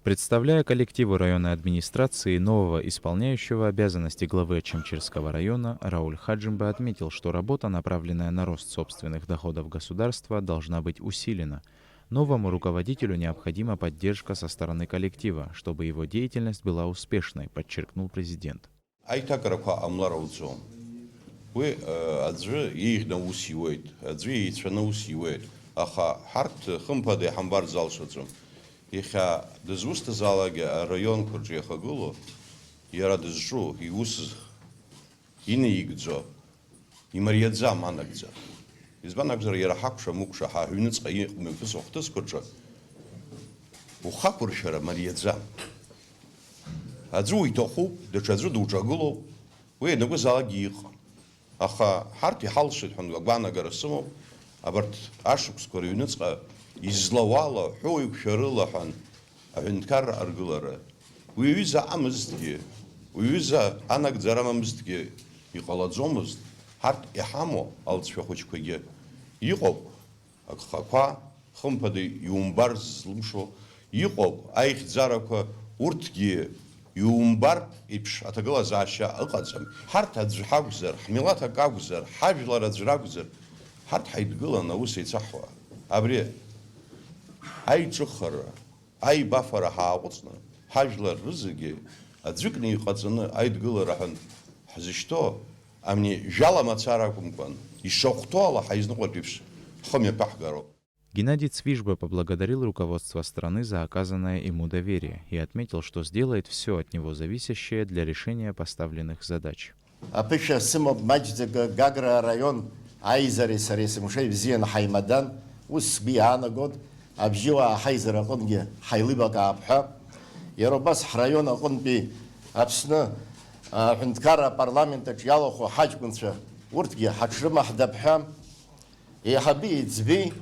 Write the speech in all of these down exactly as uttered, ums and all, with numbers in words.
Представляя коллективу районной администрации нового исполняющего обязанности главы Очамчирского района, Рауль Хаджимба отметил, что работа, направленная на рост собственных доходов государства, должна быть усилена. Новому руководителю необходима поддержка со стороны коллектива, чтобы его деятельность была успешной, подчеркнул президент. Аиҭакрақәа ҟамлар ауӡом. Уи аӡәы иеиӷьны аус иуеит, аӡәы еицәаны аус иуеит, аха ҳарҭ хымԥада иҳамбар залшаӡом. Иахьа дызусҭазаалакгьы араионқәа рҿы иахагылоу, иара дызҿу, иус инаигӡо имариаӡам анагӡара. Избан акәзар, иара ҳакәша-мыкәша ҳа ҳҩныҵҟа иҟоу мҩаԥысуа ахҭысқәа рҿы ухақәыршәара мариаӡам. Аӡәы уиҭахуп, даҽаӡәы дуҿагылоуп, уи ианакәызаалакгьы иҟам. Аха ҳарҭ иҳалшоит ҳәа агәаанагара сымоуп, абарҭ ашықәсқәа рыҩныҵҟа излауала, ҳәоуеиқәшәарыла ҳәа аҳәынҭқарра аргылара. Уи аҩыза амызҭгьы, уи аҩыза анагӡара амамызҭгьы иҟалаӡомызт, ҳарҭ иҳамоу алҵшәа хәыҷқәагьы иҟоуп. Агхақәа, хымԥада, иумбар злымшо, иҟоуп аихьӡарақәа, урҭгьы иумбартә еиԥш аҭагылазаашьа ыҟаӡам. Ҳарҭ аӡә ҳакәзар, ҳмилаҭ акы акәзар, ҳажәлар аӡә ракәзар, ҳарҭ ҳаидгылан аус еицаҳуа. Абри аиҿыхара, аибафара ҳааҟәыҵны, ҳажәлар рызегьы аӡәыкны иҟаҵаны аидгылара ҳәа ҳзышьҭоу, амни жәала мацара акәымкәан, ишахәҭоу ала ҳаизныҟәартә еиԥш ҳхы мҩаԥаҳгароуп. Геннадий Цвижба поблагодарил руководство страны за оказанное ему доверие и отметил, что сделает всё от него зависящее для решения поставленных задач. Аԥышәа сымоуп маҷӡак Гагра араион аизареи сареи сымшеи бзианы ҳаимадан, ус сгәы иаанагоит, абжьыуаа ҳаизара аҟынгьы ҳаилибакаап ҳәа. Иара убас ҳраион аҟынтәи Аԥсны аҳәынҭқарра апарламент аҿы иалахәу ҳаҷкәынцәа урҭгьы ҳаҽрымаҳдап ҳәа. Еиҳаби еиҵби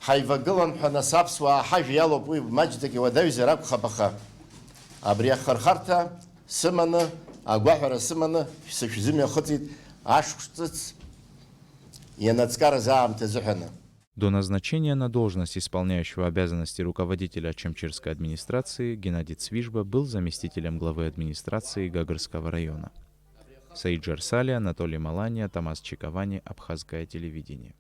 ҳаивагылан ҳәа, нас аԥсуаа ҳажәа иалоуп, уи маҷӡак иуадаҩзар акәхап, аха абри ахырхарҭа сыманы, агәаҳәара сыманы сышәзымҩахыҵит ашықәс ҿыц ианаҵкараз аамҭа азыҳәаны. До назначения на должность исполняющего обязанности руководителя Очамчирской администрации Геннадий Цвижба был заместителем главы администрации Гагрского района. Саид Жарсали, Анатолий Малания, Тамаз Чиковани, Абхазское телевидение.